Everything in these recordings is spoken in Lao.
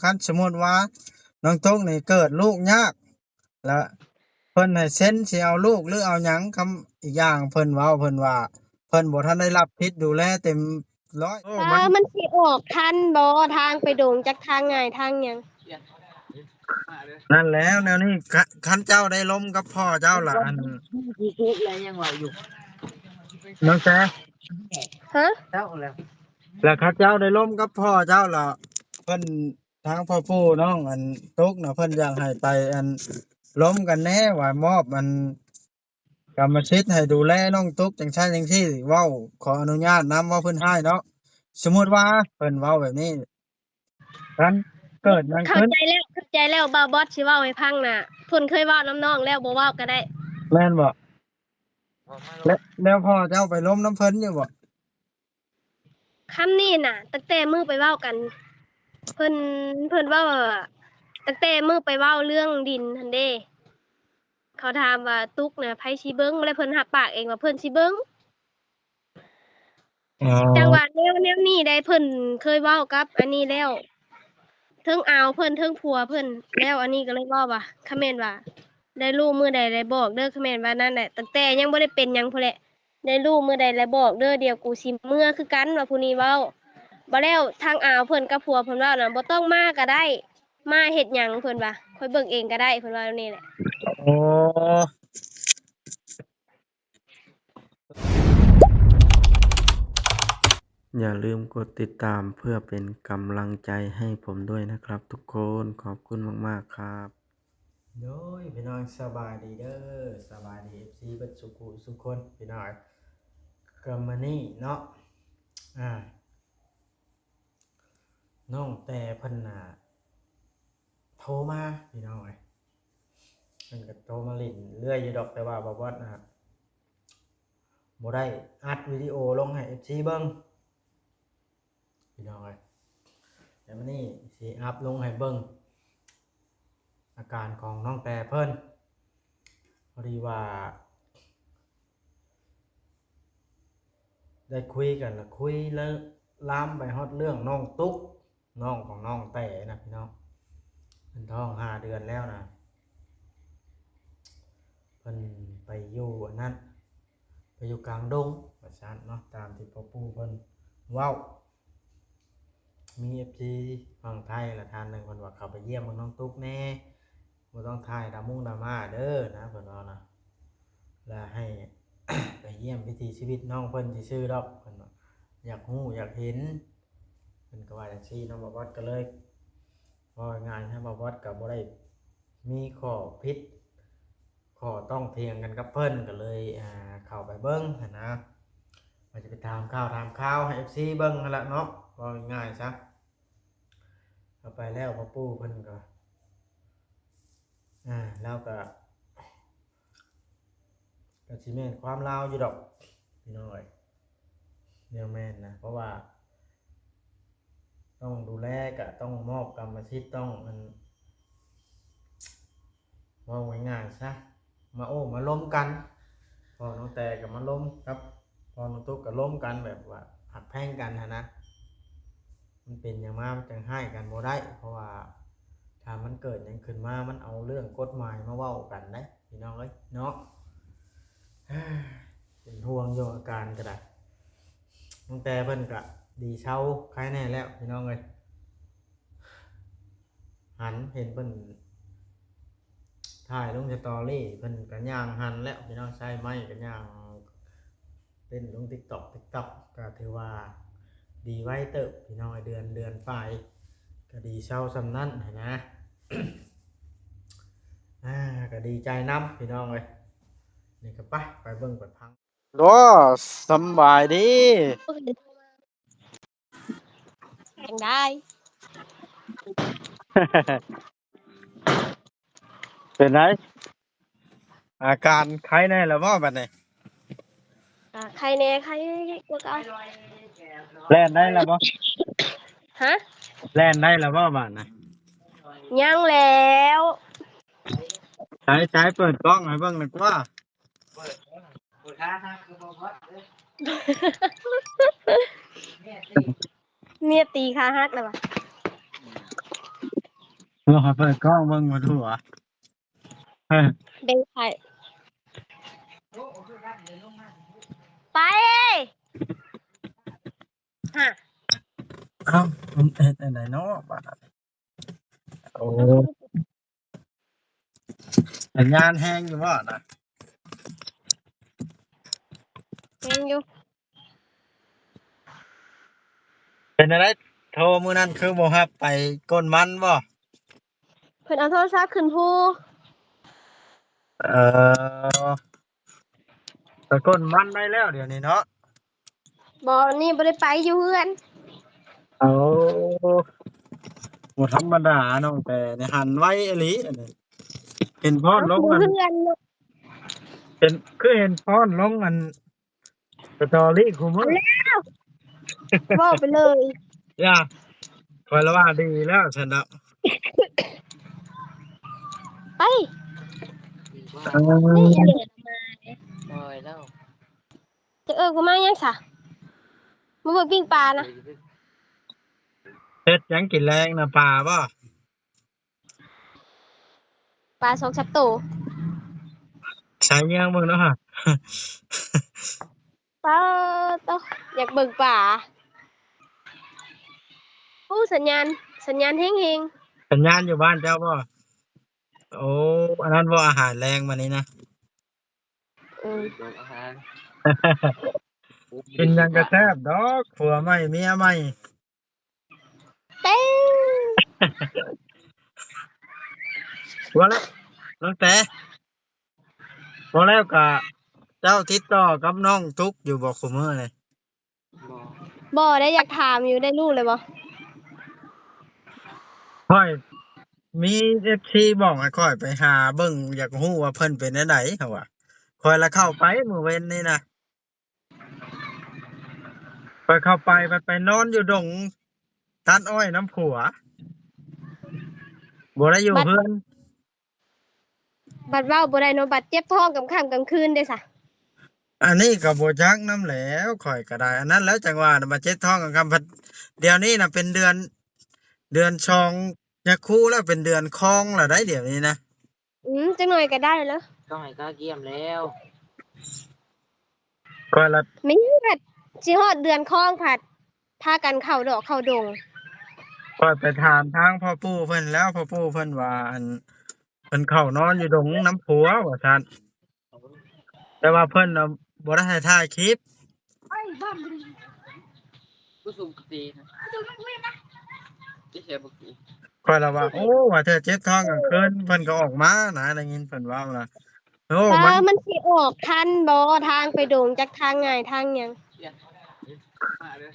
ຄັນສົມມຸດວ່ານ້ອງຕຸກນີ້ເກີດລູກຍາກ ແລ້ວເພິ່ນໃຫ້ເຊັນຊິເອົາລູກ ຫຼື ເອົາຫຍັງ ຄຳ ອີກຢ່າງເພິ່ນເວົ້າ ເພິ່ນວ່າເພິ່ນບໍ່ທັນໄດ້ຮັບສິດດູແລເຕັມຮ້ອຍ. ໂອ້ ເອີ ມັນ ມັນຊິອອກທັນບໍ່ ທາງໄປດົງ ຈັກທາງງ່າຍທາງຫຍັງ? ນັ້ນແຫຼະ ແນວນີ້ ຄັນ ຄັນເຈົ້າໄດ້ລົມກັບພໍ່ເຈົ້າລະ ອັນ ຢູ່ທຸກແລ້ວຍັງເວົ້າຢູ່ ນ້ອງແຊ ຮະ? ເຈົ້າແລ້ວ ແລ້ວຄັນເຈົ້າໄດ້ລົມກັບພໍ່ເຈົ້າລະ ເພິ່ນ ທາງພໍ່ປູ່ນ້ອງອັນຕຸກນະ ເພິ່ນຢາກໃຫ້ໄປອັນລົມກັນແດ່ວ່າ ມອບອັນກຳມະສິດໃຫ້ດູແລນ້ອງຕຸກ ຈັ່ງຊັ້ນຈັ່ງຊີ້ ເວົ້າຂໍອະນຸຍາດນຳ ເວົ້າພື້ນຮ້າຍເນາະ. ສົມມຸດວ່າເພິ່ນເວົ້າແບບນີ້ ຄັນເກີດຫຍັງຂຶ້ນ ເຂົ້າໃຈແລ້ວ ເຂົ້າໃຈແລ້ວ ບ່າວບອດຊິເວົ້າໃຫ້ຟັງນະ ເພິ່ນເຄີຍເວົ້ານຳນ້ອງແລ້ວ ບໍ່ເວົ້າກໍໄດ້. ແມ່ນບໍ່? ແລ້ວ ແລ້ວພໍ່ເຈົ້າໄປລົມນຳເພິ່ນຢູ່ບໍ່? ຄຳນີ້ນະ ຕັ້ງແຕ່ມື້ໄປເວົ້າກັນ ເພິ່ນ ເພິ່ນເວົ້າ ຕັ້ງແຕ່ມື້ໄປເວົ້າເລື່ອງດິນຫັ້ນເດ້ ເຂົາຖາມວ່າຕຸກນະໃຜຊິເບິ່ງ ແລ້ວເພິ່ນຮັບປາກເອງວ່າເພິ່ນຊິເບິ່ງ. ອໍ ຈັ່ງວ່າແນວ ແນວນີ້ໄດ໋ ເພິ່ນເຄີຍເວົ້າກັບອັນນີ້ແລ້ວ ເທິງອາວເພິ່ນ ເທິງຜົວເພິ່ນ ແລ້ວອັນນີ້ກໍເລີຍເວົ້າວ່າ ຄັນແມ່ນວ່າໄດ້ລູກມື້ໃດແລ້ວບອກເດີ ຄັນແມ່ນວ່ານັ້ນແຫຼະ ຕັ້ງແຕ່ຍັງບໍ່ໄດ້ເປັນຫຍັງພຸ້ນແຫຼະ ໄດ້ລູກມື້ໃດແລ້ວບອກເດີ ດຽວກູຊິເມືອຄືກັນ ວ່າຜູ້ນີ້ເວົ້າ. ບໍ່ແລ້ວທາງອາວເພິ່ນກັບຜົວເພິ່ນເວົ້ານະ ບໍ່ຕ້ອງມາກໍໄດ້ ມາເຮັດຫຍັງ ເພິ່ນວ່າ ຂ້ອຍເບິ່ງເອງກໍໄດ້ ເພິ່ນວ່າແນວນີ້ແຫຼະ. ອໍ ຢ່າລືມກົດຕິດຕາມເພື່ອເປັນກຳລັງໃຈໃຫ້ຜົມດ້ວຍນະຄັບທຸກຄົນ. ຂອບຄຸນມາກໆຄັບ. ໂດຍ ພີ່ນ້ອງສະບາຍດີເດີ ສະບາຍດີເອັຟຊີເບິດສຸຂູສຸຄົນ ພີ່ນ້ອງ. ກໍມື້ນີ້ເນາະ ອ່າ ນ້ອງແຕ່ເພິ່ນນະໂທມາ ພີ່ນ້ອງເອີຍ ເພິ່ນກໍໂທມາຫຼິ້ນເລື້ອຍຢູ່ດອກ ແຕ່ວ່າບ່າວບອດນະບໍ່ໄດ້ອັດວິດີໂອລົງໃຫ້ເອັຟຊີເບິ່ງ ພີ່ນ້ອງເອີຍ. ແຕ່ມື້ນີ້ຊິອັບລົງໃຫ້ເບິ່ງອາການຂອງນ້ອງແຕ່ເພິ່ນ ພໍດີວ່າ ໄດ້ຄຸຍກັນລະຄຸຍລະລາມໄປຮອດເລື່ອງນ້ອງຕຸກ ນ້ອງຂອງນ້ອງແຕ່ນະພີ່ນ້ອງ ເພິ່ນທ້ອງຫ້າເດືອນແລ້ວນະ ເພິ່ນໄປຢູ່ອັນນັ້ນ ໄປຢູ່ກາງດົງວ່າຊັ້ນເນາະ ຕາມທີ່ພໍ່ປູ່ເພິ່ນເວົ້າ. ມີເອັຟຊີຝັ່ງໄທລະທ່ານໜຶ່ງ ເພິ່ນວ່າເຂົ້າໄປຢ້ຽມເບິ່ງນ້ອງຕຸກແດ່ ບໍ່ຕ້ອງຖ່າຍດາມຸງດາມ່າເດີນະ ເພິ່ນວ່ານະ ລະໃຫ້ໄປຢ້ຽມວິຖີຊີວິດນ້ອງເພິ່ນຊື່ໆດອກ ເພິ່ນວ່າຢາກຮູ້ຢາກເຫັນ ເພິ່ນກໍວ່າຈັ່ງຊີ້ເນາະ. ບ່າວບອດກໍເລີຍ ເວົ້າງ່າຍໆ ທາງບ່າວບອດກໍບໍ່ໄດ້ມີຂໍ້ຜິດ ຂໍ້ຕ້ອງຖຽງກັນກັບເພິ່ນ ກໍເລີຍ ອ່າ ເຂົ້າໄປເບິ່ງຫັ້ນນະ ວ່າຈະໄປຖາມຂ່າວຖາມຄາວໃຫ້ເອັຟຊີເບິ່ງຫັ້ນລະເນາະ ເວົ້າງ່າຍໆຊະ. ເຂົ້າໄປແລ້ວພໍ່ປູ່ເພິ່ນກໍ ອ່າ ລາວກໍ ກໍຊິແມ່ນຄວາມລາວຢູ່ດອກ ພີ່ນ້ອງເອີຍ ແນວແມ່ນນະ ເພາະວ່າຕ້ອງດູແລ ກະຕ້ອງມອບກຳມະສິດ ຕ້ອງ ອັນ ເວົ້າງ່າຍໆຊະ ມາໂອ້ມາລົມກັນ ພໍ່ນ້ອງແຕ່ກໍມາລົມກັບພໍ່ນ້ອງຕຸກ ກໍລົມກັນ ແບບວ່າຮັກແພງກັນຫັ້ນນະ. ມັນເປັນຫຍັງມາ ມັນຈັ່ງຮ້າຍກັນບໍ່ໄດ້ ເພາະວ່າຖ້າມັນເກີດຫຍັງຂຶ້ນມາ ມັນເອົາເລື່ອງກົດໝາຍມາເວົ້າກັນເດ້ ພີ່ນ້ອງເອີຍເນາະ. ເປັນຫ່ວງຢູ່ອາການກໍໄດ້ ຕັ້ງແຕ່ເພິ່ນກະດີເຊົາໄຄແນ່ແລ້ວ ພີ່ນ້ອງເອີຍ. ຫັນເຫັນເພິ່ນຖ່າຍລົງສະຕໍຣີ ເພິ່ນກະຍ່າງຫັນແລ້ວ ພີ່ນ້ອງ ໃຊ້ໄມ້ກະຍ່າງ ເຕັ້ນລົງຕິກຕັອກ ຕິກຕັອກ ກໍຖືວ່າດີໄວເຕີບ ພີ່ນ້ອງເອີຍ ເດືອນ ເດືອນປາຍ ກໍດີເຊົາສ່ຳນັ້ນຫັ້ນນະ. ອ່າ ກໍດີໃຈນຳ ພີ່ນ້ອງເອີຍ. ນີ້ກໍໄປ ໄປເບິ່ງໄປຟັງ. ໂອ້ ສຳບາຍດີ. ຈັ່ງໃດ? ເປັນໃດ? ອາການໄຄແນ່ແລ້ວບໍ່ບັດນີ້? ອ່າ ໄຄແນ່ ໄຄກວ່າເກົ່າ. ແລ່ນໄດ້ແລ້ວບໍ່? ຮະ? ແລ່ນໄດ້ແລ້ວບໍ່ບາດນີ້? ຍັງແລ້ວ. ໃສ ໃສ ເປີດກ້ອງໃຫ້ເບິ່ງໜ່ອຍກວ່າ. ເມຍຕີຂາຫັກແລ້ວຫວາ? ລອງໃຫ້ເປີດກ້ອງເບິ່ງມາດູຫວາ. ເອີ ເບິ່ງໃຫ້ ໄປ ຮະ ເອົ້າ ມັນເຮັດອັນໃດເນາະບາດ. ໂອ້ ສັນຍານແຮງຢູ່ບໍ່ນະ? ແຮງຢູ່. ເປັນຈັ່ງໃດ ໂທມື້ນັ້ນຄືບໍ່ຮັບ ໄປກົ້ນມັນບໍ່? ເພິ່ນເອົາໂທລະສັບຂຶ້ນພູ. ເອີ ໄປກົ້ນມັນໄດ້ແລ້ວດຽວນີ້ເນາະ? ບໍ່ ນີ້ບໍ່ໄດ້ໄປ ຢູ່ເຮືອນ. ໂອ້ ບໍ່ທຳມະດານ້ອງແຕນີ້ ຫັນໄວອີ່ຫຼີອັນນີ້. ເຫັນພ້ອນລົງອັນ ເຮືອນເນາະ ເຫັນ ຄືເຫັນພ້ອນລົງອັນ ສະຕໍຣີຄູ່ມື້ ເອົາແລ້ວ ເວົ້າໄປເລີຍ. ຢ່າ ຂ້ອຍລະວ່າດີແລ້ວຊັ້ນເນາະ. ໄປ ເອີ ນີ້ອີ່ແມ່ມາເດ້ ໂອ້ຍ ແລ້ວ ຈະເອີ້ນກູມາຫຍັງຊະ? ມາເບິ່ງປີ້ງປານະ. ເຮັດຫຍັງກິນແລງນະ? ປາບໍ່? ປາສອງສາມໂຕ. ໃສ່ເຍືອງເບິ່ງເນາະ. ປາໂຕ ຢາກເບິ່ງປາ. ໂອ້ ສັນຍານ ສັນຍານແຮງໆ. ສັນຍານຢູ່ບ້ານເຈົ້າບໍ່? ໂອ້ ອັນນັ້ນບໍ່ ອາຫານແລງມື້ນີ້ນະ? ເອີ ອາຫານ ກິນຫຍັງກະແຊບດອກ ຜົວໃໝ່ເມຍໃໝ່. ເຕັງ ວ່າແລ້ວ ນ້ອງແຕ ວ່າແລ້ວກະ ເຈົ້າຕິດຕໍ່ກັບນ້ອງຕຸກຢູ່ບໍ່ຄູ່ມື້ນີ້? ບໍ່ ບໍ່ໄດ້ ຢາກຖາມຢູ່ ໄດ້ຮູ້ແລ້ວບໍ່? ຂ້ອຍມີເອັຟຊີບອກໃຫ້ຂ້ອຍໄປຫາເບິ່ງ ຢາກຮູ້ວ່າເພິ່ນເປັນແນວໃດ ເຂົາວ່າ. ຂ້ອຍລະເຂົ້າໄປມື້ເວັນນີ້ນະ ຂ້ອຍເຂົ້າໄປ ໄປ ໄປນອນຢູ່ດົງຕັດອ້ອຍນຳຜົວ ບໍ່ໄດ້ຢູ່ເຮືອນ. ບັດເວົ້າບໍ່ໄດ້ເນາະ ບັດເຈັບທ້ອງກາງຄ່ຳກາງຄືນເດ້ສະ? ອັນນີ້ກໍບໍ່ຈັກນຳແຫຼ້ວ ຂ້ອຍກໍໄດ້ ອັນນັ້ນແຫຼະ ຈັ່ງວ່ານະ ບັດເຈັບທ້ອງກາງຄ່ຳ ດຽວນີ້ນະເປັນເດືອນ ເດືອນສອງ ຈະຄູແລ້ວ ເປັນເດືອນຄອງແລ້ວໄດ໋ ດຽວນີ້ນະ. ອືມ ຈັກໜ້ອຍກໍໄດ້ແລ້ວ ຕ້ອງໃຫ້ກະກຽມແລ້ວ. ຂ້ອຍລະ ແມ່ນ ພັດຊິຮອດເດືອນຄອງ ພັດພາກັນເຂົ້າດອກເຂົ້າດົງ. ຂ້ອຍໄປຖາມທາງພໍ່ປູ່ເພິ່ນແລ້ວ ພໍ່ປູ່ເພິ່ນວ່າ ອັນ ເພິ່ນເຂົ້ານອນຢູ່ດົງນຳຜົວວ່າຊັ້ນ ແຕ່ວ່າເພິ່ນນະບໍ່ໄດ້ໃຫ້ຖ່າຍຄລິບ. ຂ້ອຍລະວ່າ ໂອ້ ວ່າເທື່ອເຈັບທ້ອງກາງຄືນ ເພິ່ນກໍອອກມານະ ໄດ້ຍິນເພິ່ນເວົ້ານະ. ໂອ້ ເອີ ມັນ ມັນຊິອອກທັນບໍ່ ທາງໄປດົງ ຈັກທາງງ່າຍທາງຫຍັງ.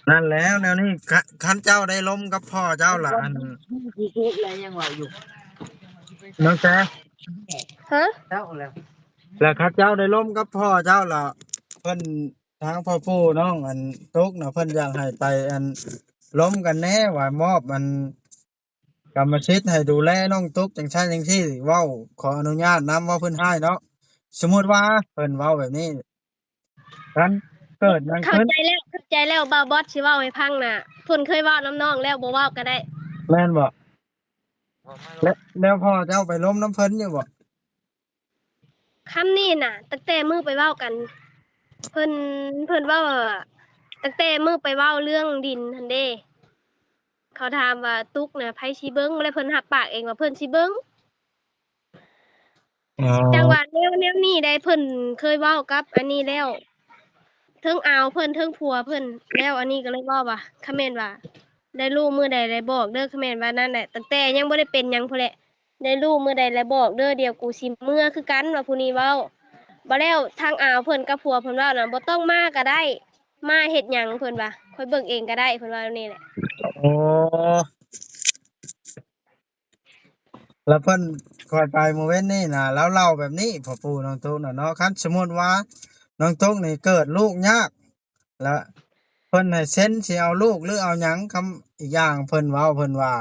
ນັ້ນແຫຼະ ແນວນີ້ ຄັນ ຄັນເຈົ້າໄດ້ລົມກັບພໍ່ເຈົ້າລະ ອັນ ຊິເຮັດແລ້ວຍັງເວົ້າຢູ່ ນ້ອງແຊ ຮະ ເຈົ້າແລ້ວ ແລ້ວຄັນເຈົ້າໄດ້ລົມກັບພໍ່ເຈົ້າລະ ເພິ່ນ ທາງພໍ່ປູ່ນ້ອງ ອັນ ຕຸກນະ ເພິ່ນຢາກໃຫ້ໄປ ອັນ ລົມກັນແດ່ ວ່າມອບ ອັນ ກຳມະສິດໃຫ້ດູແລນ້ອງຕຸກ ຈັ່ງຊັ້ນຈັ່ງຊີ້ ເວົ້າ ຂໍອະນຸຍາດນຳ ເວົ້າພື້ນຮ້າຍເນາະ. ສົມມຸດວ່າເພິ່ນເວົ້າແບບນີ້ ຄັນເກີດຫຍັງຂຶ້ນ ເຂົ້າໃຈແລ້ວ ເຂົ້າໃຈແລ້ວ ບ່າວບອດຊິເວົ້າໃຫ້ຟັງນະ ເພິ່ນເຄີຍເວົ້ານຳນ້ອງແລ້ວ ບໍ່ເວົ້າກໍໄດ້. ແມ່ນບໍ່? ແລ້ວ ແລ້ວພໍ່ເຈົ້າໄປລົມນຳເພິ່ນຢູ່ບໍ່? ຄຳນີ້ນະ ຕັ້ງແຕ່ມື້ໄປເວົ້າກັນ ເພິ່ນ ເພິ່ນເວົ້າ ຕັ້ງແຕ່ມື້ໄປເວົ້າເລື່ອງດິນຫັ້ນເດ້ ເຂົາຖາມວ່າ ຕຸກນະ ໃຜຊິເບິ່ງ ແລ້ວເພິ່ນຮັບປາກເອງວ່າເພິ່ນຊິເບິ່ງ. ອໍ ຈັ່ງວ່າແນວ ແນວນີ້ໄດ໋ ເພິ່ນເຄີຍເວົ້າກັບອັນນີ້ແລ້ວ ເທິງອາວເພິ່ນ ເທິງຜົວເພິ່ນ ແລ້ວອັນນີ້ກໍເລີຍເວົ້າວ່າ ຄັນແມ່ນວ່າໄດ້ຮູ້ມື້ໃດແລ້ວບອກເດີ ຄັນແມ່ນວ່ານັ້ນແຫຼະ ຕັ້ງແຕ່ຍັງບໍ່ໄດ້ເປັນຫຍັງພຸ້ນແຫຼະ ໄດ້ຮູ້ມື້ໃດແລ້ວບອກເດີ ດຽວກູຊິເມືອຄືກັນ ວ່າຜູ້ນີ້ເວົ້າ. ບໍ່ແລ້ວທາງອາວເພິ່ນກັບຜົວເພິ່ນເວົ້ານະ ບໍ່ຕ້ອງມາກໍໄດ້ ມາເຮັດຫຍັງ ເພິ່ນວ່າ ຂ້ອຍເບິ່ງເອງກໍໄດ້ ເພິ່ນວ່າແນວນີ້ແຫຼະ. ອໍ ລະເພິ່ນ ຂ້ອຍໄປມື້ເວັນນີ້ນະ ລາວເລົ່າແບບນີ້ ພໍ່ປູ່ນ້ອງຕຸກນະເນາະ ຄັນສົມມຸດວ່ານ້ອງຕຸກນີ້ເກີດລູກຍາກ ລະເພິ່ນໃຫ້ເຊັນຊິເອົາລູກ ຫຼື ເອົາຫຍັງ ຄຳ ອີກຢ່າງເພິ່ນເວົ້າ ເພິ່ນວ່າ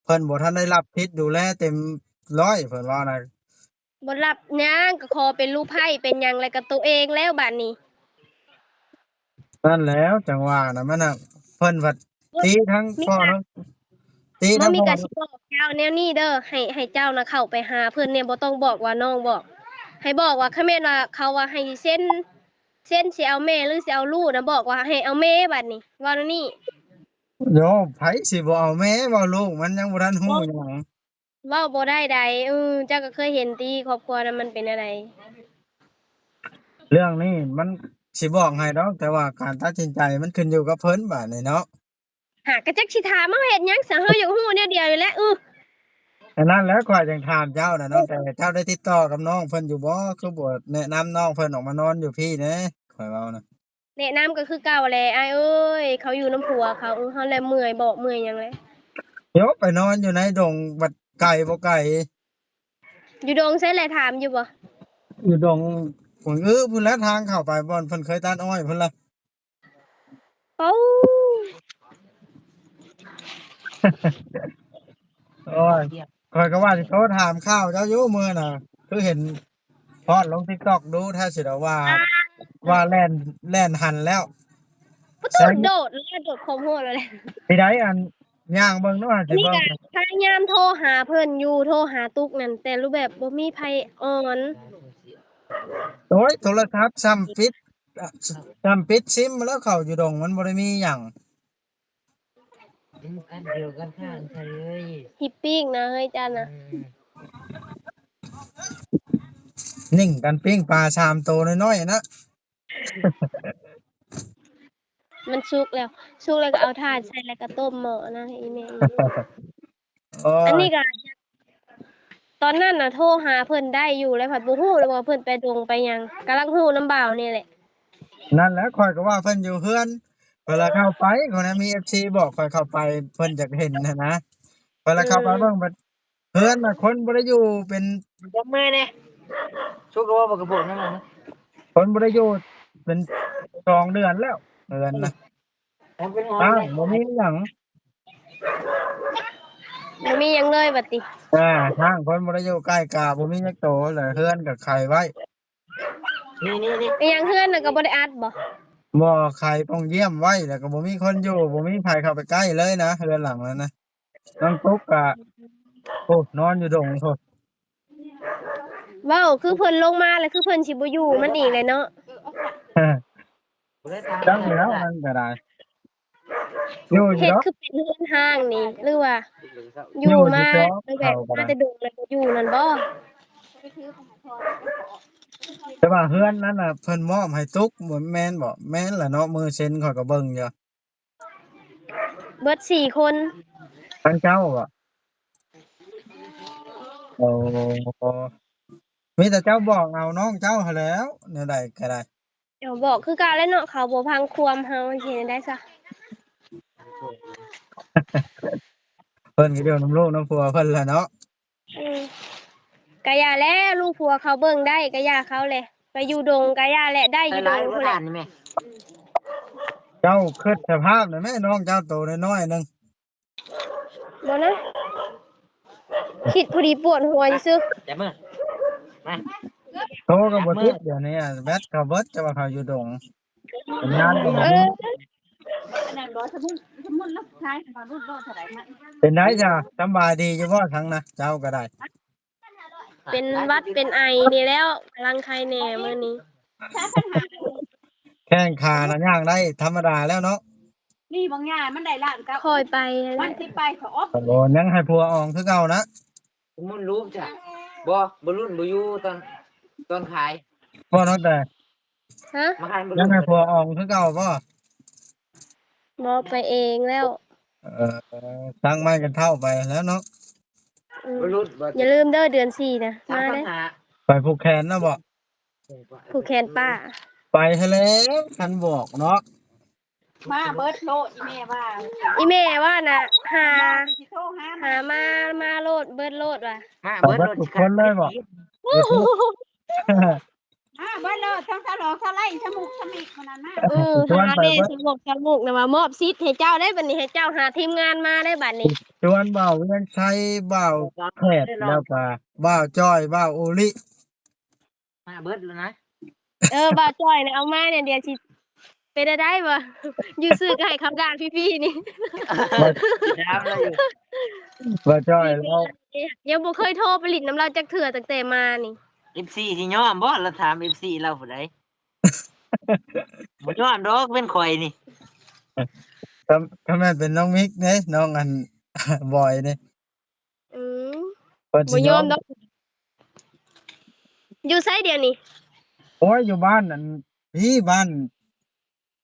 ເພິ່ນບໍ່ທັນໄດ້ຮັບສິດດູແລເຕັມຮ້ອຍ ເພິ່ນເວົ້ານະ. ບໍ່ຮັບຫຍັງ ກໍຂໍເປັນລູກໃພ້ເປັນຫຍັງ ແລ້ວກໍໂຕເອງແລ້ວບາດນີ້. ນັ້ນແຫຼະ ຈັ່ງວ່ານະ ມັນນະ ເພິ່ນພັດຕີທັງພໍ່ນ້ອງ ຕິ ບໍ່ມີກະຊິບອກເຈົ້າແນວນີ້ເດີ ໃຫ້ ໃຫ້ເຈົ້ານະເຂົ້າໄປຫາເພິ່ນແດ່ ບໍ່ຕ້ອງບອກວ່ານ້ອງບອກ ໃຫ້ບອກວ່າ ຄັນແມ່ນວ່າເຂົາວ່າໃຫ້ເຊັນ ເຊັນຊິເອົາແມ່ ຫຼື ຊິເອົາລູກນະ ບອກວ່າໃຫ້ເອົາແມ່ ບາດນີ້ ເວົ້າແນວນີ້. ໂຢ ໃຜຊິບໍ່ເອົາແມ່ ເວົ້າລູກມັນຍັງບໍ່ທັນຮູ້ຫຍັງ. ເວົ້າບໍ່ໄດ້ໃດ ເອີ ເຈົ້າກໍເຄີຍເຫັນຕິ ຄອບຄົວນະມັນເປັນແນວໃດ. ເລື່ອງນີ້ມັນຊິບອກໃຫ້ດອກ ແຕ່ວ່າການຕັດສິນໃຈມັນຂຶ້ນຢູ່ກັບເພິ່ນບາດນີ້ເນາະ. ຫາ ກະຈັກຊິຖາມເຮົາເຮັດຫຍັງຊະ ເຮົາຢາກຮູ້ແນວດຽວນີ້ແຫຼະ. ອື ອັນນັ້ນແຫຼະ ຂ້ອຍຈຶ່ງຖາມເຈົ້ານະ ນ້ອງແຕ່ ເຈົ້າໄດ້ຕິດຕໍ່ກັບນ້ອງເພິ່ນຢູ່ບໍ່? ຄືບໍ່ແນະນຳນ້ອງເພິ່ນອອກມານອນຢູ່ພີ້ແດ່ ຂ້ອຍເວົ້ານະ. ແນະນຳກໍຄືເກົ່າແຫຼະອ້າຍເອີຍ ເຂົາຢູ່ນຳຜົວເຂົາ ເອີ ເຮົາແລະເມື່ອຍ ເບາະເມື່ອຍຫຍັງແຫຼະ. ໂຍ ໄປນອນຢູ່ໃນດົງ ບັດໄກບໍ່ໄກ? ຢູ່ດົງໃສແຫຼະ ຖາມຢູ່ບໍ່? ຢູ່ດົງ ເອີ ພຸ້ນແຫຼະ ທາງເຂົ້າໄປບ່ອນເພິ່ນເຄີຍຕັດອ້ອຍພຸ້ນລະ. ໂອ້ ໂອ້ຍ ຂ້ອຍກໍວ່າຊິໂທຖາມຂ່າວເຈົ້າຢູ່ມື້ນະ ຄືເຫັນໂພສລົງຕິກຕັອກດູແທ້ຊິດອກວ່າ ອ່າ ວ່າແລ່ນ ແລ່ນຫັນແລ້ວ ປະຕູໂດດແລ້ວ ໂດດຄວາມໂຫດແລ້ວແຫຼະ. ຊິໄດ້ອັນ ຍ່າງເບິ່ງເນາະ ອັນນີ້ກໍພະຍາຍາມໂທຫາເພິ່ນຢູ່ ໂທຫາຕຸກນັ້ນ ແຕ່ລະແບບບໍ່ມີໃຜອ່ອນ. ໂອ້ຍ ໂທລະສັບຊ້ຳປິດ ຊ້ຳປິດຊິມແລ້ວ ເຂົ້າຢູ່ດົງມັນບໍ່ໄດ້ມີຫຍັງ. ອືມ ອັນດຽວກັນທ່ານໄທເອີຍ ຮີບປີ້ງນະເຮີຍ ເຈົ້ານະ. ອືມ ໜິ່ງກັນປີ້ງປາສາມໂຕນ້ອຍໆນະ. ມັນສຸກແລ້ວ ສຸກແລ້ວກໍເອົາຖ່ານໃສ່ ແລ້ວກໍຕົ້ມໝໍ້ນະ ອີ່ແມ່. ໂອ້ຍ ອັນນີ້ກໍ ຕອນນັ້ນນະໂທຫາເພິ່ນໄດ້ຢູ່ ແລ້ວພັດບໍ່ຮູ້ເລີຍວ່າເພິ່ນໄປດົງໄປຫຍັງ ກຳລັງຮູ້ນຳບ່າວນີ້ແຫຼະ. ນັ້ນແຫຼະ ຂ້ອຍກໍວ່າເພິ່ນຢູ່ເຮືອນ ເວລາເຂົ້າໄປ ຄົນນັ້ນມີເອັຟຊີບອກຂ້ອຍເຂົ້າໄປ ເພິ່ນຢາກເຫັນຫັ້ນນະ ເວລາເຂົ້າໄປເບິ່ງ ເອີ ບັດເຮືອນນະ ຄົນບໍ່ໄດ້ຢູ່ເປັນ ຈັບມືແດ່ ສຸກແລ້ວບໍ່ ບັກກະໂພດນັ້ນນະ ຄົນບໍ່ໄດ້ຢູ່ເປັນສອງເດືອນແລ້ວ ເຮືອນນະ. ອ້າວ ບໍ່ມີຫຍັງ ບໍ່ມີຫຍັງເລີຍບັດຕິ. ອ່າ ທາງຄົນບໍ່ໄດ້ຢູ່ໃກ້ກະບໍ່ມີຈັກໂຕ ແລ້ວເຮືອນກະໄຂໄວ້. ນີ້ໆໆ ອີຫຍັງ ເຮືອນນະກໍບໍ່ໄດ້ອັດບໍ່? ບໍ່ ໄຂປ່ອງຢ້ຽມໄວ້ ແລ້ວກໍບໍ່ມີຄົນຢູ່ ບໍ່ມີໃຜເຂົ້າໄປໃກ້ເລີຍນະ ເຮືອນຫຼັງນັ້ນນະ. ນ້ອງຕຸກກະ ໂອ້ ນອນຢູ່ດົງພຸ້ນ. ເວົ້າຄືເພິ່ນລົງມາແລ້ວ ຄືເພິ່ນຊິບໍ່ຢູ່ນຳອີກແຫຼະເນາະ. ຈັກແລ້ວ ມັນກໍໄດ້ ຢູ່ຢູ່ດອກ ເຮັດຄືເປັນເຮືອນຮ້າງນີ້ ຫຼືວ່າຢູ່ມາແບບມາແຕ່ດົງແລ້ວບໍ່ຢູ່ນັ້ນບໍ່? ແຕ່ວ່າເຮືອນນັ້ນນະ ເພິ່ນມອບໃຫ້ຕຸກ ບໍ່ແມ່ນບໍ່? ແມ່ນລະເນາະ ມືເຊັນຂ້ອຍກໍເບິ່ງຢູ່. ເບິດສີ່ຄົນ ທັງເຈົ້າບໍ່? ໂອ້ ມີແຕ່ເຈົ້າບອກເອົານ້ອງເຈົ້າຫັ້ນແຫຼ້ວ ແນວໃດກໍໄດ້. ເຈົ້າບອກຄືເກົ່າແຫຼະເນາະ ເຂົາບໍ່ຟັງຄວາມເຮົາ ຊິເຮັດແນວໃດຊະ? ເພິ່ນກໍຢູ່ນຳລູກນຳຜົວເພິ່ນແຫຼະເນາະ. ເອີ ກະຢ່າແຫຼະ ລູກຜົວເຂົາເບິ່ງໄດ້ກະຢ່າເຂົາແຫຼະ ໄປຢູ່ດົງກະຢ່າແຫຼະ ໄດ້ຢູ່ດົງພຸ້ນແຫຼະ. ເຈົ້າຄິດສະພາບໜ້ອຍແມ້ ນ້ອງເຈົ້າໂຕນ້ອຍໆໜຶ່ງ. ບໍ່ນະ ຄິດພໍດີປວດຫົວຊື່ໆ. ຈັບມື ມາ ໂທກໍບໍ່ຕິດ ດຽວນີ້ແບັດກໍເບິດ ແຕ່ວ່າເຂົາຢູ່ດົງ ສັນຍານກໍບໍ່ມີ. ເອີ ອັນນັ້ນບໍ່ ສະມຸນ ສະມຸນລະຂາຍມາລຸດໂລເທົ່າໃດມາ. ເປັນໃດຊະ ສຳບາຍດີຢູ່ບໍ່ທັງນະ ເຈົ້າກໍໄດ້? ເປັນຫວັດເປັນໄອນີ້ແລ້ວ ກຳລັງໄຄແດ່ມື້ນີ້. ແຂ້ງຂານະຍ່າງໄດ້ທຳມະດາແລ້ວເນາະ. ນີ້ບາງຢ່າງມັນໄດ້ລ້ານເກົ້າ ຂ້ອຍໄປ ມັນຊິໄປ ຂ້ອຍອອກ. ໂອ້ ຍັງໃຫ້ຜົວອອງຄືເກົ່ານະ. ມັນລູກຈ້ະ ບໍ່ ບໍ່ລຸ້ນບໍ່ຢູ່ຕອນ ຕອນຂາຍ ບໍ່ ນ້ອງແຕ່ ຮະ ຍັງໃຫ້ຜົວອອງຄືເກົ່າບໍ່? ບໍ່ ໄປເອງແລ້ວ. ເອີ ສັກໄມ້ກັນເຖົ້າໄປແລ້ວເນາະ. ອືມ ບໍ່ລຸ້ນບໍ່ ຢ່າລືມເດີ ເດືອນສີ່ນະ ມາເດີ. ໄປຜູກແຂນນະບໍ່? ຜູກແຂນປ້າ ໄປຫັ້ນແຫຼະ ຄັນບອກເນາະ. ມາເບິດໂລດ ອີແມ່ວ່າ ອີແມ່ວ່ານະ ຫາ ຊິໂທຫາ ຫາມາ ມາໂລດ ເບິດໂລດວ່າ ມາເບິດໂລດ ໄປເບິດທຸກຄົນເລີຍບໍ່? ມາເບິດໂລດ ທັງສາວຫຼອງ ສາວໄລ ສາວມຸກ ສາວມິກ ຄົນນັ້ນມາ. ເອີ ຊວນໄປເບິດ ສາວແມ່ ສາວໝວກ ສາວມຸກນະວ່າ ມອບສິດໃຫ້ເຈົ້າໄດ້ບັດນີ້ ໃຫ້ເຈົ້າຫາທີມງານມາໄດ້ບັດນີ້. ຊວນບ່າວວຽງໄຊ ບ່າວແຂດ ແລ້ວກະບ່າວຈ້ອຍ ບ່າວໂອລິ ມາເບິດແລ້ວນະ. ເອີ ບ່າວຈ້ອຍນະ ເອົາມາແດ່ ດຽວຊິ ປັນໄດ້ບໍ່? ຢູ່ຊື່ກໍໃຫ້ເຂົາດ່າຟຣີໆນີ້. ຖາມລາວຢູ່ ບໍ່ຈ້ອຍລາວ ຍັງບໍ່ເຄີຍໂທໄປຫຼິ້ນນຳລາວຈັກເທື່ອຕັ້ງແຕ່ມານີ້. ເອັຟຊີຊິຍອມບໍ່? ລາວຖາມເອັຟຊີລາວຜູ້ໃດ? ບໍ່ຍອມດອກ ເປັນຂ້ອຍນີ້. ຄັນ ຄັນແມ່ນເປັນນ້ອງມິກເດ້ ນ້ອງອັນ ບອຍເດ້. ອືມ ເພິ່ນຊິ ບໍ່ຍອມ ຍອມດອກ. ຢູ່ໃສດຽວນີ້? ໂອ້ຍ ຢູ່ບ້ານອັນ ພີ້ ບ້ານ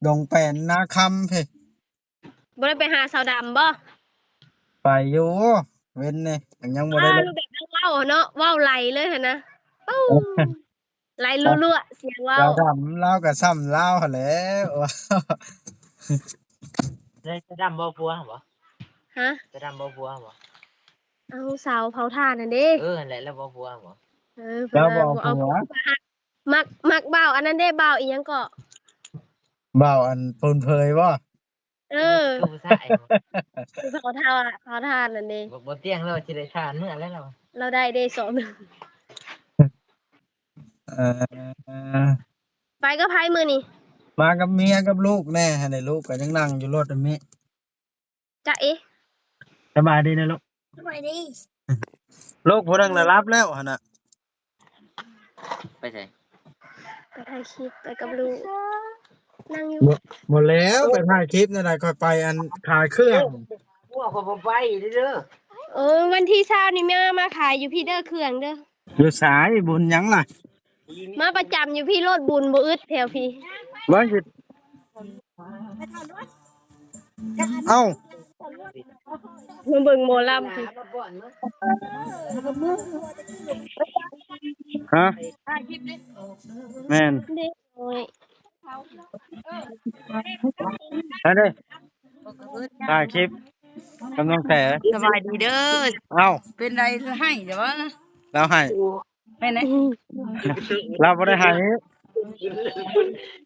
ດົງແປນ ນາຄຳພີ້. ບໍ່ໄດ້ໄປຫາສາວດຳບໍ່? ໄປຢູ່ ເວັນນີ້ຍັງບໍ່ໄດ້ ອ່າ ລົງ ແບບເວົ້າເນາະ ເວົ້າໄຫຼເລີຍຫັ້ນນະ. ເອົ້າ ໄຫຼລົວໆ ສຽງເວົ້າ. ສາວດຳລາວກໍຊ່ຳລາວຫັ້ນແຫຼະ. ໄດ້ສາວດຳບໍ່ຜົວບໍ່? ຮະ? ສາວດຳບໍ່ຜົວບໍ່? ເອົາ ສາວເຜົາຖ່ານຫັ້ນເດ້. ເອີ ຫັ້ນແຫຼະ ລາວບໍ່ຜົວບໍ່? ເອີ ລາວບໍ່ເອົາຜົວ. ມັກ ມັກບ່າວອັນນັ້ນເດ້ ບ່າວອີ່ຫຍັງເກາະ? ບ່າວອັນປູນເຜີຍບໍ່? ເອີ ຄືຜູ້ຊາຍບໍ່? ຄືເຜົາຖ່ານ ເຜົາຖ່ານນັ້ນເດ້. ບໍ່ ບໍ່ຕຽງລາວຊິໄດ້ຖ່ານເມື່ອແລ້ວລາວ. ລາວໄດ້ເດ້ສອງໜຶ່ງ. ເອີ ໄປກັບໃຜມື້ນີ້? ມາກັບເມຍກັບລູກແດ່ຫັ້ນແຫຼະ. ລູກກໍຍັງນັ່ງຢູ່ລົດອັນນີ້. ຈະເອ ສະບາຍດີນະລູກ. ສະບາຍດີ. ລູກຜູ້ໜຶ່ງລະຫຼັບແລ້ວຫັ້ນນະ. ໄປໃສ? ໄປຖ່າຍຄລິບ ໄປກັບລູກ. ນັ່ງຢູ່ ບໍ່ ບໍ່ແລ້ວ ໄປຖ່າຍຄລິບແນວໃດ? ຂ້ອຍໄປອັນຂາຍເຄື່ອງ. ໂອ້ ພວກຂ້ອຍບໍ່ໄປເດີ. ເອີ ວັນທີຊາວນີ້ແມ່ມາຂາຍຢູ່ພີ້ເດີ ເຄື່ອງເດີ. ຢູ່ໃສ? ບຸນຫຍັງລະ? ມາປະຈຳຢູ່ພີ້ໂລດ ບຸນບໍ່ອຶດແຖວພີ້. ວ່າຊິ ເອົ້າ ມາເບິ່ງໝໍລຳພີ້. ຮະ? ແມ່ນ. ເດັກນ້ອຍ ອັນນີ້ ຖ່າຍຄລິບກຳລັງແສ. ສະບາຍດີເດີ. ເອົ້າ ເປັນໃດ ໃຫ້ເດີ? ລາວໃຫ້ ແມ່ນແຫຼະ. ລາວບໍ່ໄດ້ໃຫ້.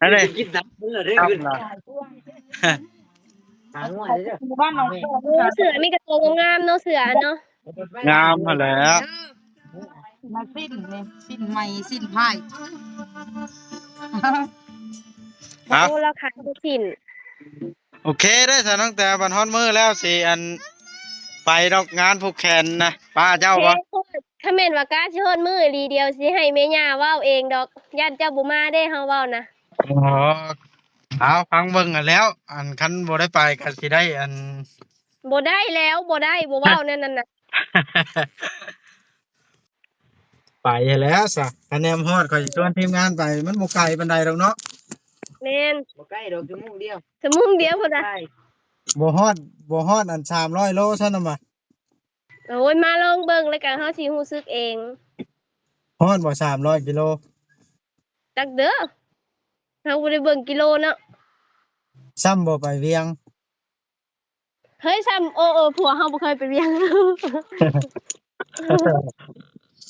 ອັນນີ້ ກິນດຳເດີ. ຄັບລະ ບ້ານໜອງ ໂອ້ ເສືອມີແຕ່ໂຕງາມໆເນາະ ເສືອເນາະ. ງາມຫັ້ນແຫຼະ. ມາສິ້ນນີ້ ສິ້ນໃໝ່ ສິ້ນພາຍ. ເອົາ ໂອ້ ລາວຂາຍລູກຊິ້ນ. ໂອເຄເດີ ສາວນ້ອງແຕ ບັດຮອດມື້ແລ້ວຊິ ອັນ ໄປດອກ ງານຜູກແຂນນະ ປ້າເຈົ້າບໍ່? ໂອເຄ ຄັນແມ່ນວ່າກະຊິຮອດມື້ອີ່ຫຼີ ດຽວຊິໃຫ້ແມ່ຍ່າເວົ້າເອງດອກ. ຢ້ານເຈົ້າບໍ່ມາເດ້ ເຮົາເວົ້ານະ. ອໍ ເອົາ ຟັງເບິ່ງຫັ້ນແລ້ວ ອັນ ຄັນບໍ່ໄດ້ໄປກໍຊິໄດ້ ອັນ ບໍ່ໄດ້ແລ້ວ ບໍ່ໄດ້ ບໍ່ເວົ້າແນວນັ້ນນະ. ໄປຫັ້ນແຫຼະຊະ ຄັນແນມຮອດ ຂ້ອຍຊິຊວນທີມງານໄປ. ມັນບໍ່ໄກປານໃດດອກເນາະ. ແມ່ນ ບໍ່ໄກດອກ ຊົ່ວໂມງດຽວ ຊົ່ວໂມງດຽວພຸ້ນນະ. ບໍ່ຮອດ ບໍ່ຮອດອັນ ສາມຮ້ອຍໂລຊັ້ນນະ. ໂອ້ຍ ມາລອງເບິ່ງ ແລ້ວກໍເຮົາຊິຮູ້ສຶກເອງ. ຮອດບໍ່ ສາມຮ້ອຍກິໂລ? ຈັກເດີ ເຮົາບໍ່ໄດ້ເບິ່ງກິໂລເນາະ. ຊ້ຳບໍ່ໄປວຽງ? ເຮີ້ຍ ຊ້ຳ ໂອ້ ໂອ້ ພວກເຮົາບໍ່ເຄີຍໄປວຽງ.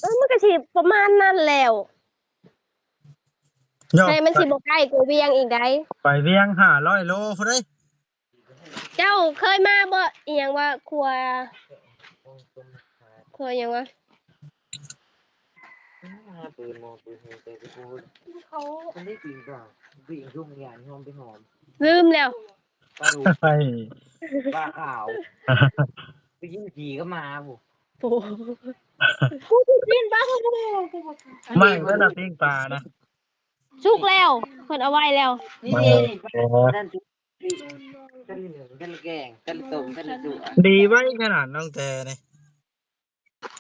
ເອີ ມັນກໍຊິປະມານນັ້ນແຫຼ້ວ. ເອີ ມັນຊິບໍ່ໃກ້ກວ່າວຽງອີກໃດ. ໄປວຽງຫ້າຮ້ອຍໂລພຸ້ນເດ້. ເຈົ້າເຄີຍມາບໍ່? ອີ່ຫຍັງວ່າ ຂົວ ຂົວຫຍັງວະ? ປືນໝໍ ປືນຫູ ແຕ່ຄືບໍ່ຮູ້ ເຂົາ ມັນໄດ້ປີນກ່ອນ ປີນຊຸມຍານຫອມໄປຫອມ ລືມແລ້ວ. ປາດຸກ ເຮີ້ຍ ປາຂາວ ໄປກິນຂີ້ກັບໝາພຸ້ນ. ໂອ້ ກູກິນປາ ໃໝ່ແລ້ວນະ ປີ້ງປານະ. ສຸກແລ້ວ ເພິ່ນເອົາໄວ້ແລ້ວ. ນີ້ ໂອ້ ນັ້ນ ກັນ ກັນແກງ ກັນຕົ້ມ ກັນລວກ ດີໄວຂະໜາດນ້ອງແຕນີ້.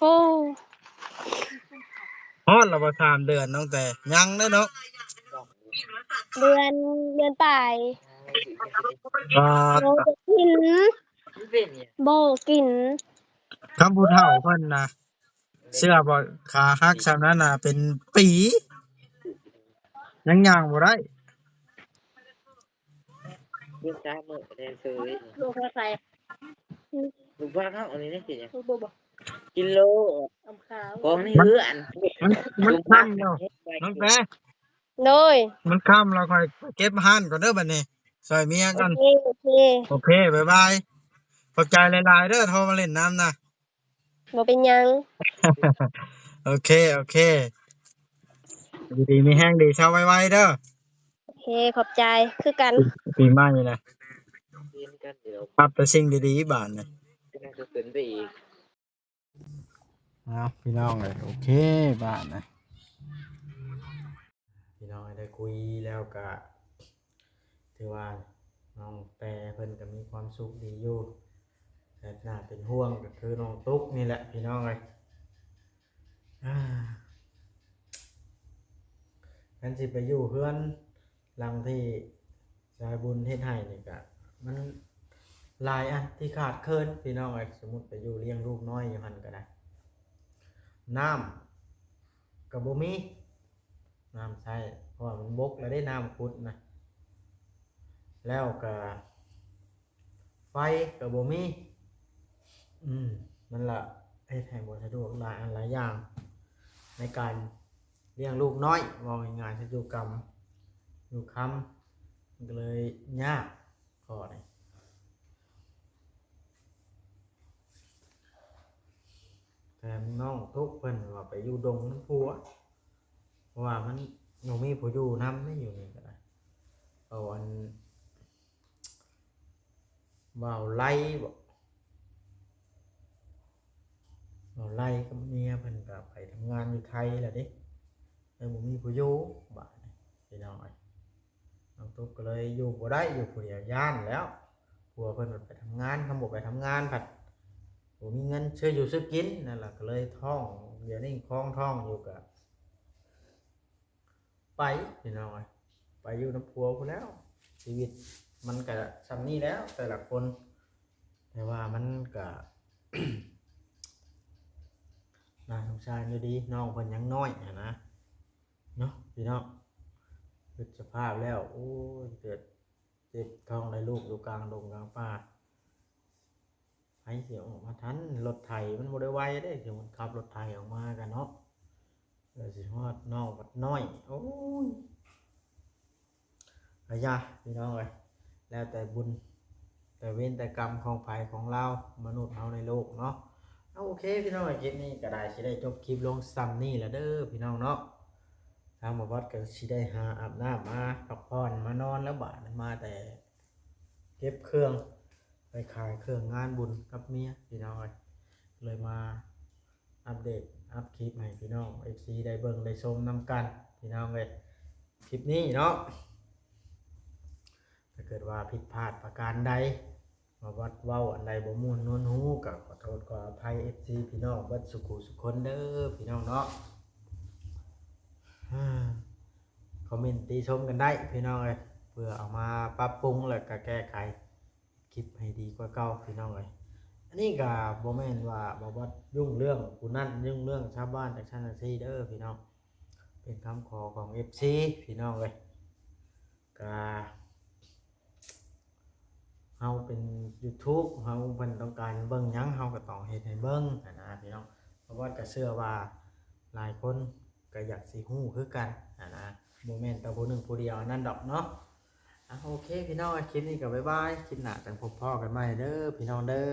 ໂອ້ ຮອດແລ້ວບໍ່ ສາມເດືອນນ້ອງແຕ? ຍັງເດ້ເນາະ ເດືອນ ເດືອນປາຍ. ອ່າ ໂອ້ ບໍ່ກິນ ບໍ່ກິນ. ຄຳຜູ້ເຖົ້າເພິ່ນນະ ເຊື່ອບໍ່ ຂາຫັກສ່ຳນັ້ນນະ ເປັນປີ ຍັງຍ່າງບໍ່ໄດ້. ລູກສາວມື້ແດນເຊີຍ ລູກພາໃສ່ ລູກພາເຮົາອັນນີ້ໄດ້ກິນຫຍັງ? ບໍ່ ບໍ່ ກິນໂລດ ຂອງໃນເຮືອນ ມັນ ມັນຄ່ຳແລ້ວ ນ້ອງແຕ. ໂດຍ ມັນຄ່ຳແລ້ວ ຂ້ອຍເກັບຮ້ານກ່ອນເດີບັດນີ້ ຊ່ອຍເມຍກ່ອນ. ໂອເຄ ໂອເຄ ໂອເຄ ບາຍບາຍ ຂອບໃຈຫຼາຍໆເດີ ໂທມາຫຼິ້ນນຳນະ. ບໍ່ເປັນຫຍັງ. ໂອເຄ ໂອເຄ ຢູ່ດີມີແຮງ ດີເຊົາໄວໆເດີ. ໂອເຄ ເອີ ຂອບໃຈຄືກັນ. ປີໃໝ່ນະ ຮັບແຕ່ສິ່ງດີໆບາດນີ້. ເອົາ ພີ່ນ້ອງເອີຍ ໂອເຄ ບາດນີ້ ພີ່ນ້ອງເອີຍ ໄດ້ຄຸຍແລ້ວກະ ຖືວ່ານ້ອງແຕເພິ່ນກະມີຄວາມສຸກດີຢູ່ ແຕ່ໜ້າເປັນຫ່ວງກະຄືນ້ອງຕຸກນີ້ແຫຼະ ພີ່ນ້ອງເອີຍ. ອ່າ ຄັນຊິໄປຢູ່ເຮືອນຫຼັງທີ່ສາຍບຸນເຮັດໃຫ້ນີ້ກະ ມັນຫຼາຍອັນທີ່ຂາດເຂີນ ພີ່ນ້ອງເອີຍ. ສົມມຸດໄປຢູ່ລ້ຽງລູກນ້ອຍຢູ່ຫັ້ນກະໄດ້ ນ້ຳກະບໍ່ມີ ນ້ຳໃຊ້ ເພາະວ່າມັນບົກແລ້ວເດ້ ນ້ຳຂຸດນະ ແລ້ວກະ ໄຟກະບໍ່ມີ ອືມ ນັ້ນລະ ເຮັດໃຫ້ບໍ່ສະດວກຫຼາຍອັນຫຼາຍຢ່າງ ໃນການລ້ຽງລູກນ້ອຍ ເວົ້າງ່າຍໆ ຊະ ຢູ່ກຳຢູ່ຄຳ ມັນກະເລີຍຍາກຂໍ້ນີ້. ແຖມນ້ອງຕຸກເພິ່ນວ່າໄປຢູ່ດົງນຳຜົວ ເພາະວ່າມັນບໍ່ມີຜູ້ຢູ່ນຳເດ້ ຢູ່ນີ້ກະໄດ້ ເອົາອັນ ບ່າວໄລບໍ ບ່າວໄລກັບເມຍເພິ່ນກະໄປທຳງານຢູ່ໄທແລ້ວເດ້ ເລີຍບໍ່ມີຜູ້ຢູ່ບາດນີ້ ພີ່ນ້ອງເອີຍ. ນ້ອງຕຸກກະເລີຍຢູ່ບໍ່ໄດ້ ຢູ່ຜູ້ດຽວ ຢ້ານແລ້ວ ຜົວເພິ່ນໄປທຳງານ ຄັນບໍ່ໄປທຳງານພັດບໍ່ມີເງິນຊື້ຢູ່ຊື້ກິນ ນັ້ນລະ ກະເລີຍທ້ອງ ດຽວນີ້ຄອງທ້ອງຢູ່ກະ ໄປ ພີ່ນ້ອງເອີຍ ໄປຢູ່ນຳຜົວພຸ້ນແລ້ວ. ຊີວິດມັນກະຊ່ຳນີ້ແລ້ວ ແຕ່ລະຄົນ ແຕ່ວ່າມັນກະ ໜ້າສົງສານຢູ່ດີ ນ້ອງເພິ່ນຍັງນ້ອຍຫັ້ນນະ ເນາະ ພີ່ນ້ອງ. ຄິດສະພາບແລ້ວ ໂອ້ຍ ເກີດເຈັບທ້ອງໄດ້ລູກຢູ່ກາງດົງກາງປ່າ ໃຜຊິອອກມາທັນ ລົດໄຖມັນບໍ່ໄດ້ໄວເດ້ ສົມມຸດຂັບລົດໄຖອອກມາກະເນາະ ເພື່ອຊິຮອດນ້ອງບັດນ້ອຍ ໂອ້ຍ ອາຍາ ພີ່ນ້ອງເອີຍ ແລ້ວແຕ່ບຸນແຕ່ເວນແຕ່ກຳຂອງໃຜຂອງລາວ ມະນຸດເຮົາໃນໂລກເນາະ. ເອົາ ໂອເຄ ພີ່ນ້ອງເອີຍ ຄລິບນີ້ກະໄດ້ ຊິໄດ້ຈົບຄລິບລົງຊ່ຳນີ້ລະເດີ ພີ່ນ້ອງເນາະ. ທາງບ່າວບອດກະຊິໄດ້ຫາອາບນ້ຳມາພັກຜ່ອນ ມານອນແລ້ວບາດນີ້ ມາແຕ່ເກັບເຄື່ອງໄປຂາຍເຄື່ອງງານບຸນກັບເມຍ ພີ່ນ້ອງເອີຍ ເລີຍມາອັບເດດອັບຄລິບໃຫ້ພີ່ນ້ອງເອັຟຊີໄດ້ເບິ່ງໄດ້ຊົມນຳກັນ ພີ່ນ້ອງເອີຍ. ຄລິບນີ້ເນາະ ຖ້າເກີດວ່າຜິດພາດປະການໃດ ບ່າວບອດເວົ້າອັນໃດບໍ່ມ່ວນນວນຫູ ກະຂໍໂທດຂໍອະໄພເອັຟຊີພີ່ນ້ອງເບິດສູ່ຜູ້ສູ່ຄົນເດີ ພີ່ນ້ອງເນາະ. ຄອມເມັນຕິຊົມກັນໄດ້ ພີ່ນ້ອງເອີຍ ເພື່ອເອົາມາປັບປຸງ ແລະກະແກ້ໄຂຄລິບໃຫ້ດີກວ່າເກົ່າ ພີ່ນ້ອງເອີຍ. ອັນນີ້ກະບໍ່ແມ່ນວ່າບ່າວບອດຫຍຸ້ງເລື່ອງຜູ້ນັ້ນ ຫຍຸ້ງເລື່ອງຊາວບ້ານຈັ່ງຊັ້ນຈັ່ງຊີ້ເດີ ພີ່ນ້ອງ ເປັນຄຳຂໍຂອງເອັຟຊີ ພີ່ນ້ອງເອີຍ. ກະເຮົາເປັນຢູທູບ ເຮົາ ເພິ່ນຕ້ອງການເບິ່ງຫຍັງ ເຮົາກະຕ້ອງເຮັດໃຫ້ເບິ່ງຫັ້ນນະ ພີ່ນ້ອງ. ເພາະວ່າກະເຊື່ອວ່າຫຼາຍຄົນກະຢາກຊິຮູ້ຄືກັນຫັ້ນນະ ບໍ່ແມ່ນແຕ່ຜູ້ໜຶ່ງຜູ້ດຽວອັນນັ້ນດອກເນາະ. ອາ ໂອເຄ ພີ່ນ້ອງ ຄລິບນີ້ກະບາຍບາຍ ຄລິບໜ້າຈັ່ງພົບພໍ້ກັນໃໝ່ເດີ ພີ່ນ້ອງເດີ.